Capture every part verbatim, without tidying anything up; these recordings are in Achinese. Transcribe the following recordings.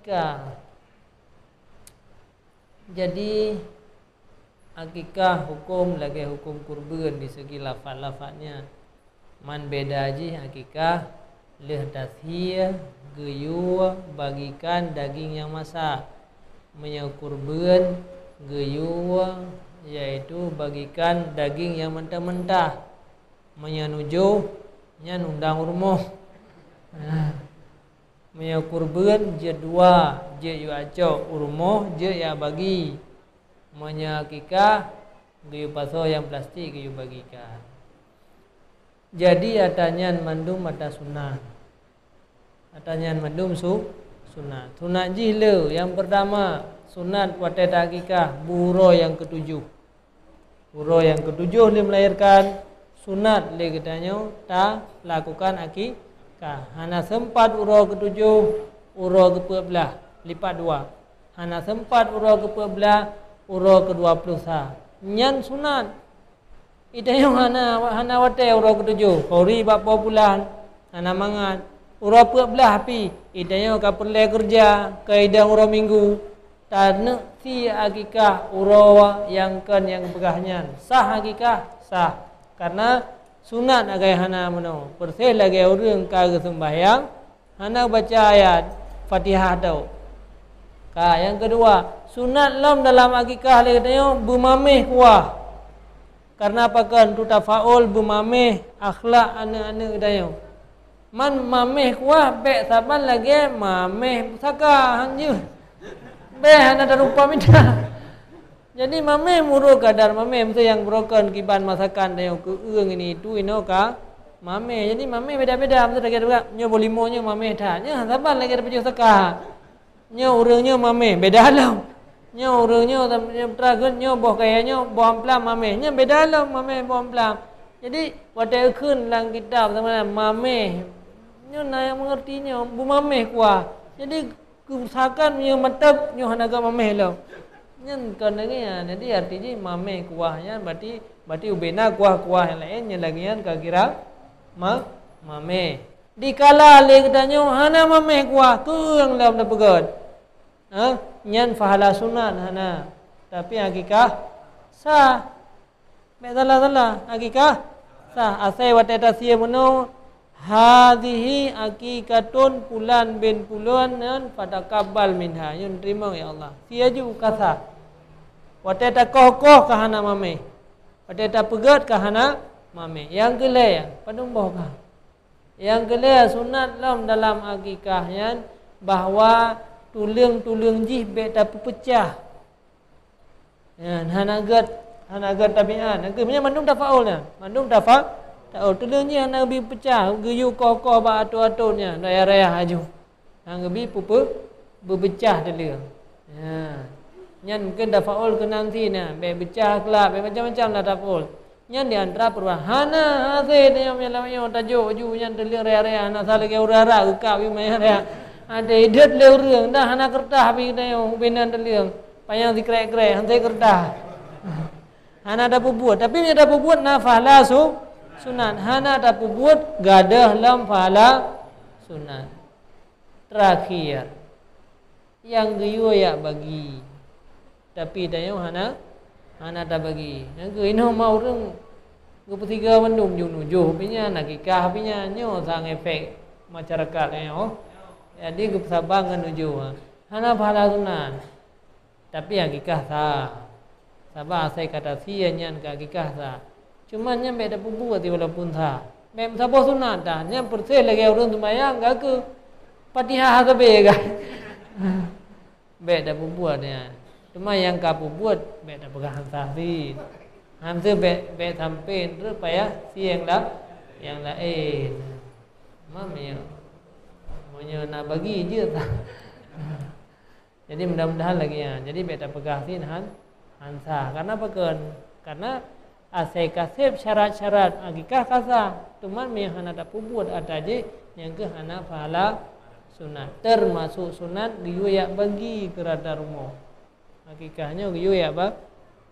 Akikah. Jadi, akikah huköm lagée huköm kurban di segi lafaz-lafaznya. Man beda jih akikah lheueh tadhiyah geuyue bagikan daging nyang masak. Meunyoe kurban geuyue, yaitu bagikan daging nyang mentah-mentah. Meunyoe nujoh, nyan undang u rumoh. Meunyoe kurban jeuet dua, jeuet yue acok u rumoh, jeuet yue bagi. Meunyoe akikah, geuyue pasoe nyang plastik geuyue bagikan. Jadi ata nyan mandum ata sunat. Ata nyan mandum su-, sunat. Sunat jih le, nyang peurtama, sunat watée ta akikah, beu uroe nyang keutujoh. Uroe nyang keutujoh lé meulahirkan, sunat lé geutanyoe talakukan akikah. Hana seumpat uroe keutujoh, uroe keupeuet blaih, lipat dua. Hana seumpat uroe keupeuet blaih, uroe keudua ploh sa. Nyan sunat. Geutanyoe hana, hana watée uroe keutujoh, kori bak po bulan, hana mangat. Uroe peuet blaih pih, geutanyoe ka peureulée keureuja, ka idong uroe Minggu. Taneuk sie akikah uroe nyang kon nyang geupeugah nyan. Sah akikah? Sah. Karena sunat agée hana meunoe. Persis lagée ureuëng ka geuseumbahyang, hana baca ayat Fatihah tau. Ka, nyang keudua, sunat lom dalam akikah lé geutanyoe beumaméh kuah. Karena pakon? Untuk tafaul beumaméh akhlak aneuëk-aneuëk geutanyoe. Man maméh kuah bék saban lagée maméh pusaka, han jeuet. Bék hana tarupa mita. Jadi maméh meurok kadar maméh, miseu nyang beurokon kiban masakan tanyoe keu ureuëng ini itu inoe ka maméh. Jadi maméh beda-beda, miseu lagée nyoe boh limo nyoe maméh that. Nyan saban lagée tapajoh saka. Nyoe ureuëng nyoe maméh, beda lom. Nyoe ureuëng nyoe, nyoe putra kheun, nyoe boh kayée nyoe, boh amplam maméh. Nyan beda lom maméh boh amplam. Jadi, watée geukheun lam kitab sama maméh, nyoe na nyang meungerti nyoe, beumaméh kuah. Jadi, keusakan nyoe mantap, nyoe hana geumaméh lom. Nyan kon lagée nyan. Jadi, arti jih maméh kuah nyan, berarti, berarti ubena kuah-kuah nyang laén, nyang lagée nyan ka kira ma-, maméh. Dikala lé geutanyoe hana maméh kuah, keu ureuëng lom tapeugét. Ha? Nyan pahala sunat hana. Tapi akikah sah. Bék salah-salah, akikah sah. Asai watée tasie meunoe, "Hazihi akikatun pulan bin pulan nyan fatakabbal minha." Nyoe teurimong, ya Allah. Sie ju ka sah. Watée takoh-koh ka hana maméh. Watée tapeugét ka hana maméh. Nyang keu lhée, padum boh ka. Nyang keu lhée sunat lom dalam akikah nyan bahwa tuleueng-tuleueng jih bék tapeupeucah. Nyan hana gét, hana gét tabiat. Nyang keu nyan mandum tafaul nyan. Mandum tafa-, tafaul. Tuleueng jih hana geupeucah, geuyue koh-koh bak atôt-atôt nyan, raya-raya aju. Hana geubi pupe-, beupeucah tuleueng. Ha. Nyan mungken tafaul keunan sie na, bék peucah keulak, bék macam-macam lah tafaul. Nyan di antara perubahan. Hana hase tanyoe meunyoe tajok ju nyan tuleueng raya-raya, hana sa lagée ureuëng Arab geukab ju manyang raya. Ada idét lé ureuëng, dah hana keureudah bak tanyoe ubena tuleueng. Panyang sikrek-krek, hana keureudah. Hana tapeubuet, tapi meunyoe tapeubuet na pahala su-, sunat. Hana tapeubuet gadôh lom pahala sunat. Terakhir, nyang geuyue jak bagi, tapi tanyoe hana, hana tabagi. Nyang keu inoe ma ureuëng geupeusiga mandum, ju nujoh pih nyan, akikah pih nyan, nyoe sang efek masyarakat nyoe. Jadi geupeusaban ngon nujoh. Hana pahala sunat. Tapi akikah sah. Sabab asai kata sie nyan keu akikah sah. Cuman nyan bék tapeubuet walaupun sah. Bék saboh sunat dah. Nyan persis lagée ureuëng seumayang ka keu Fatihah sabe kan. Bék tapeubuet nyan. Cuma nyang ka peubuet bék tapeugah han sah cit. Han sah bék, bék sampai terus payah sie nyang la-, nyang laén. Mam ya. Meunyoe na bagi jeuet sah. Jadi mudah-mudahan lagée nyan. Jadi bék tapeugah cit han, han sah. Karena pakon? Karena asai ka seb syarat-syarat akikah ka sah. Teuma meunyoe hana tapeubuet atra jih, nyang keu hana pahala sunat. Termasuk sunat geuyue jak bagi keu rata rumoh. Akikah nyoe geuyue jak ba-,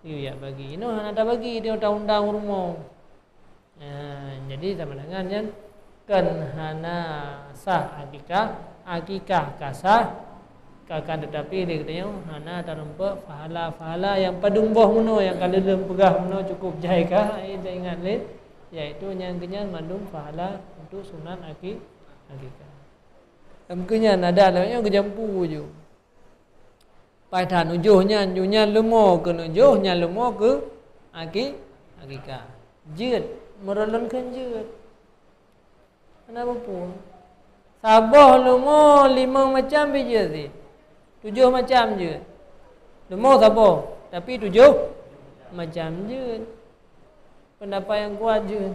geuyue jak bagi. Inoe hana tabagi, inoe taundang rumoh. Nah, jadi sama dengan nyan kon hana sah akikah, akikah ka sah, Akan tetapi lé geutanyoe hana tarumpok pahala-pahala nyang padum boh meunoe nyang ka lôn peugah meunoe cukup jai ka, eh, taingat lé, yaitu nyang keunyan mandum pahala untuk sunat aki-, akikah. Lam keunyan ada lagée nyoe geujampu ju. Paih that nujoh nyan, ju nyan leumo keu nujoh, nyan leumo keu aki-, akikah. Jeuet, meurolon kheun jeuet. Hana peue-peue. Saboh leumo limong macam pih jeuet cit. Tujoh macam jeuet. Leumo saboh, tapi tujoh macam jeuet. Peundapat nyang kuat jeuet.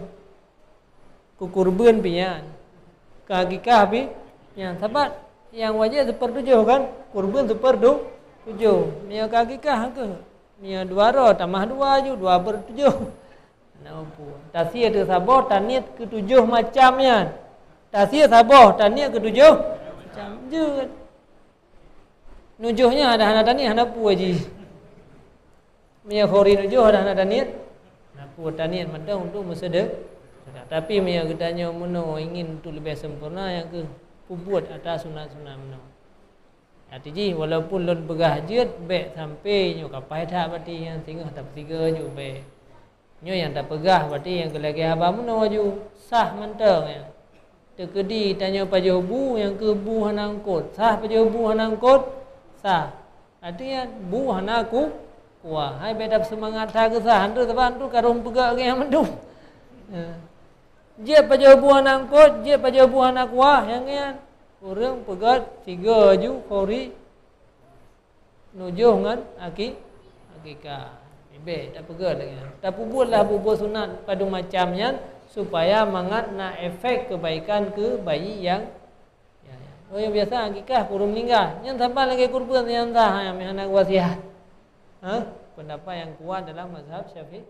Keu kurban pih nyan. Keu akikah pih nyan. Sabab nyang wajéb seupeurtujoh kan? Kurban seupeurtu-, tujoh. Meunyoe keu akikah keuh. Meunyoe dua droe tamah dua ju, dua per tujoh. Hana peue-peue. Tasie teuh saboh taniet keu tujoh macam nyan. Tasie saboh taniet keu tujoh macam jeuet. Nujoh nyan ada hana taniet, hana peue jih. Meunyoe khori nujoh ada hana taniet, hana peue, taniet mantong untuk meuseudeh-, sedekah. Tapi meunyoe geutanyoe meunoe ingin untuk leubeh sempurna, nyang keuh peubuet ata sunat-sunat meunoe. Arti jih, walaupun lôn peugah jeuet, bék sampai nyoe ka paih that batin nyan, singoh tapeusigoe ju, bék. Nyoe nyang tapeugah, berarti nyang keu lagée haba meunoe ju, sah mantong nyan. Teukeudi tanyoe pajoh bu, nyang keuh bu hana eungkot. Sah pajoh bu hana eungkot? Sah. Artinya, bu hana ku-, kuah. Hai, bék tapeusemangat that keu sah. Hana sabab tu ka rhom peugah lagée nyan mandum. Ya. Jeuet pajoh bu hana eungkot, jeuet pajoh bu hana kuah, nyang nyan. Ureuëng peugét sigoe ju khori nujoh ngon aki-, akikah. Bék tapeugét lagée nyan. Tapeubuetlah buet-buet sunat padum macam nyan, supaya mangat na efek keubaikan keu bayi nyang, ya, ya. Oh, nyang biasa akikah keu ureuëng meuninggai. Nyan saban lagée kurban nyang sah, nyang hana wasiat. Ha? Peundapat nyang kuat dalam mazhab Syafi'i.